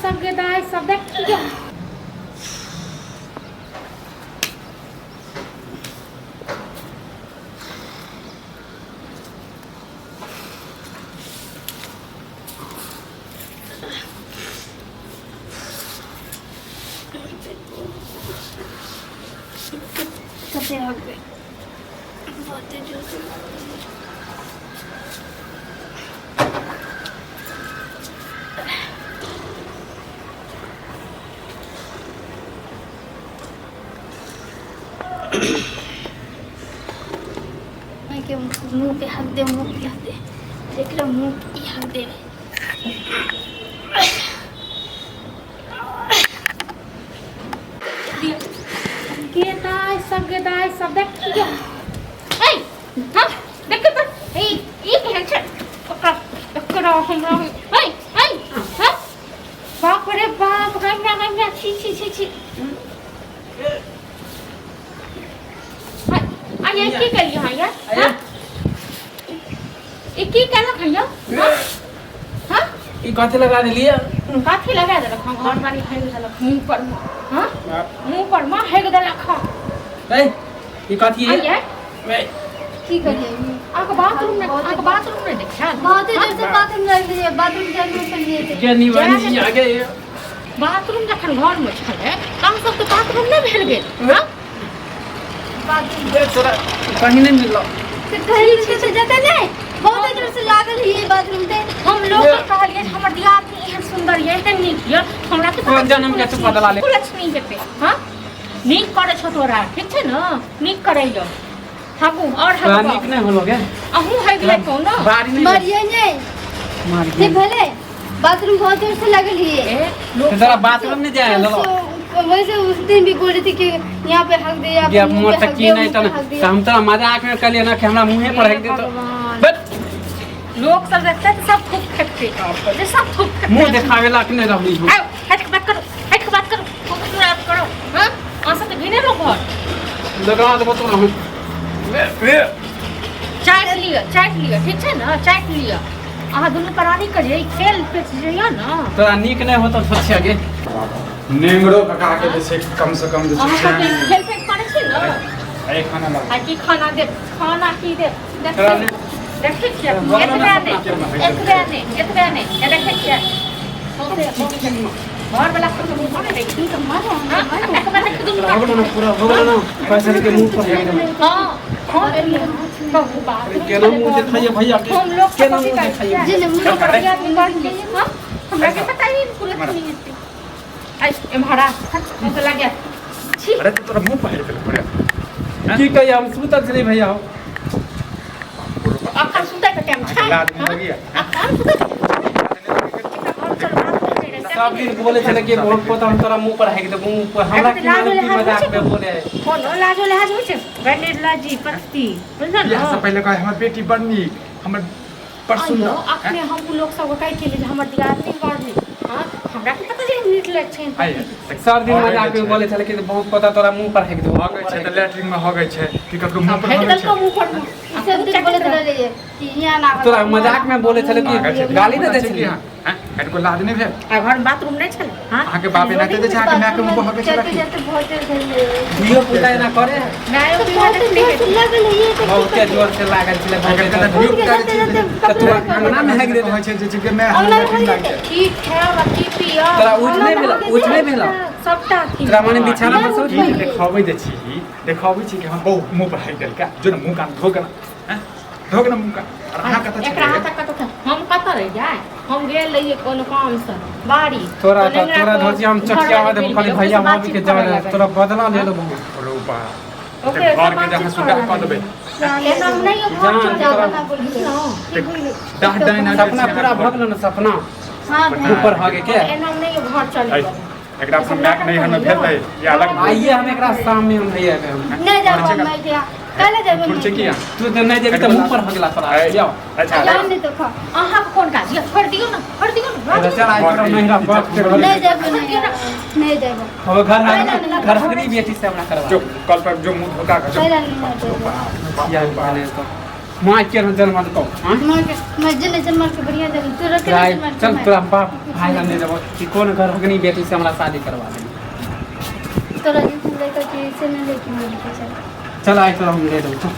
सब गे दाय सब देख। कते हकबै बहुते जोर से के मुँह पे हक दे, मुँह पे हक दे, एकरा मुँह पे हक दे। गे दाय सब गे दाय सब देख। ए हां देख त, ए ई केहन छै ओकरा एकरा हमरा। ए ए हां, बाप रे बाप, गंगा गंगा, छी छी छी छी। आ ये की करियो हां यार? हां, ई की केलक हन यौ? हां, ई कथी लगा देलियै? कथी लगा देलक हन? घर वाली हेग देलक मुंह पर। हां, मुंह पर मां हेग देलक हन। ए, ई कथी है? आ ये की करिए? आके बाथरूम में, आके बाथरूम में देखा। बहुते जोर से बाथरूम लागि गेलै, बाथरूम जाय में चलिए थे। के निवानी आगे। बाथरूम जखन घर में छलै तहन सब तऽ बाथरूम नहि भेल गेल। हां, बाथरूम ए, तोरा कहीं नहीं मिललो। तो कहीं से तो जाता नहीं, बहुत जोर से लागल ही बाथरूम ते। हम लोग के कहलियै जे हमर दियादनी एहन सुंदर ये, एहन नीक ये, हमरा के कोन जनम के तू बदला ले? लक्ष्मी हेतै। हां, नीक करै छौ तोरा, ठीक छै ने? नीक करैयो हगू और तोरा हगू। नीक नहीं होलो गे। अहूँ हेग ले कहू ना। बारी नहीं। मरिए नहीं। मार। ठीक भेलै, बाथरूम बहुत जोर से लागल ही। ए लोग तो तोरा बाथरूम नहीं जाए लो। वैसे उस दिन भी बोल रही थी कि यहाँ पे हक दे, यहाँ गे पे मुंह मोर पे तक हक की दे, नहीं मुंह तो पे हक दे। तो हम तोरा मजाक में कहलिए ना कि हमरा मुंहे पर हक दे तो भगवान। बस। लोग सब देखते तऽ सब थूक फेंकते जे सब थूक फेंकते। मुंह देखावे लायक नहीं रहली हम। आओ, हट के बात करो, हट के बात करो, थूक बात करो। हां, अहाँ सब तऽ घिने लोग घर लगा देबो तोरा हम। चाटि लिअ, चाटि लिअ, ठीक छै ने? चाटि लिअ। अहाँ दुनू प्राणी करियै ई खेल पेच जइयो ने। तोरा नीक नहीं होतो छोछिया गे। नेंगरो काका के जे छै कम से कम जे अहाँ छै सबके खेल पेच करै छी ने? अरे खाना ला। आ की खाना देब? खाना की देब? तोरा देखै नहि- देखै छियै, तोरा एतबे नहि नहि, एतबे नहि, एतबे नहि, ए देखै छियै सौंसे घर वाला सब मुँह पर देखी तऽ मारो। हाँ, एतबे देखी दुनू। हो गेलो ना, पूरा हो गेलो ना? पैसा के मुंह पर हक देबो। हाँ हाँ, कहू बात। केना मुंह देखाइए भैया के? हम लोग केना मुंह देखाइए? जे ने मुंह पर आदमी बढ़ गेल। हाँ, हमरा के पता ही कुलत नहीं हेतै। आई एम्हरा हट तो लगे छी। अरे तो तोरा मुंह पर हेतै पूरा। की कहिए, हम सुतल छली भैया हो। अखन सुतै के टाइम छै? लाज नहीं लगी है? अखन सुतै के एकरा घर चल बात नहीं रहे। सब दिन बोले छले कि बहुत पोता हम तोरा मुंह पर हक देबो, मुंह पर। हमरा की लाजो मालूम की लिहाज मजाक होइ छै? में बोले है। कोनो लाजो लिहाज होइ छै? बड़ निर्लज्जी पत्ती बुझल बियाह से ने। पहिले कहे हमर बेटी बड़ नीक, हमर बड़ आइयो सुंदर। अखने हम लोग सब कहै छलियै जे हमर दियादनी बड़ नीक। हाँ, हमरा की पता जे निर्लज्ज छै। आइ सब दिन मजाक में बोले छले कि बहुत पोता तोरा मुंह पर हक देबो। हो गए छै तऽ लैट्रिन में हो गए छै कि ककरो मुंह पर फेंक हो गए देलको छै। मुंह पर मुंह। सब दिन बोलत रहले कि यहाँ ना। तोरा मजाक में बोले छले कि गाली दे दै कि छली। हाँ हैं कनको लाज नहि भेल? आ घर में बाथरूम नहि छलै? हाँ, अहाँके बाप एनाहिते दै छै अहाँके मायके मुंह पर हगै छै? जाते जाते बहुत जोर से धियो पुता एना करे? मायो तो बियाह बहुत देखने जोर से लागल है ये। बहुते जोर से लागल छले, बहुते अगर जोर। धियो पुता जाते जाते तऽ तोरा अंगना में हगि देतै। कहै छै जे छै कि माय अंगना हमर में लैट्रिन हगि लागि देतै। जाइ। की खायब आ की पियब? तोरा उठ नहि भेल? उठ नहि भेल? सबटा की तोरा मने बिछाना पर सब की देखाबै जे छी, देखाबै छी कि हम बहु मुंह पर हगि देलकै, जो ने मुंह कान धो के ना, हैं धो के ना मुंह कान। और अहाँ कतऽ एकरा छलियै? हाथ कतऽ? हम कतऽ रहि जाय? हम गेल रहियै कोनो काम से बाड़ी। तोरा तो नेंगरा तोरा को धोती हम घर चटियावा वाली देबो मिल खाली गेलै, भैया ओकरे से भाभी के बातचीत जान करऽ लागल। तोरा बदला ले लेबो हम। रूपा ओकरे से घर के बातचीत जहाँ सुधा करऽ कऽ देबै। लागल। एना हम नहि घर जान चल तोरा- ना बोल। डाह डाइन आबि सपना जाइ छै पूरा अहाँके भऽ घर। गेलो ने सपना? हाँ। ऊपर हो गए के? एना हम नहि घर चल। ऐ, एकरा अपन मायके नैहर में भेल रहै या अलग भेल? आइए हम एकरा सामने हम भैया के हम नहीं जाबो मैं के कल जाबो। छोड़ छै की अहाँ? तू तऽ नहि जेबी तऽ मुंह पर हगला तोरा। ऐ, जाओ। अच्छा। जान नहीं तो खा। अहाँके कोन काज यऽ? छोड़ि दियौ ने, छोड़ि दियौ ने। अरे चल, आइ तोरा नैहरा बाप के घर। नहीं जाबो, नहीं नहीं जाबो। हम घर घर हगनी बेटी से हमरा करवा। जो कल पर जो मुंह धोका के जो पहला नहीं जाबो। या भने तो माँ के न जन्म दको हां? मार के मैं जन जन मार के बढ़िया जन तोरा के राय जन मार के चल मार। तोरा बाप भाई ला ले देबो कि कोन घर अग्नि बेटी से हमरा शादी करवा दे। तोरा जैसन लड़का के ऐसे न लेके मेरे के चल। चल आइ तोरा हम ले देबो।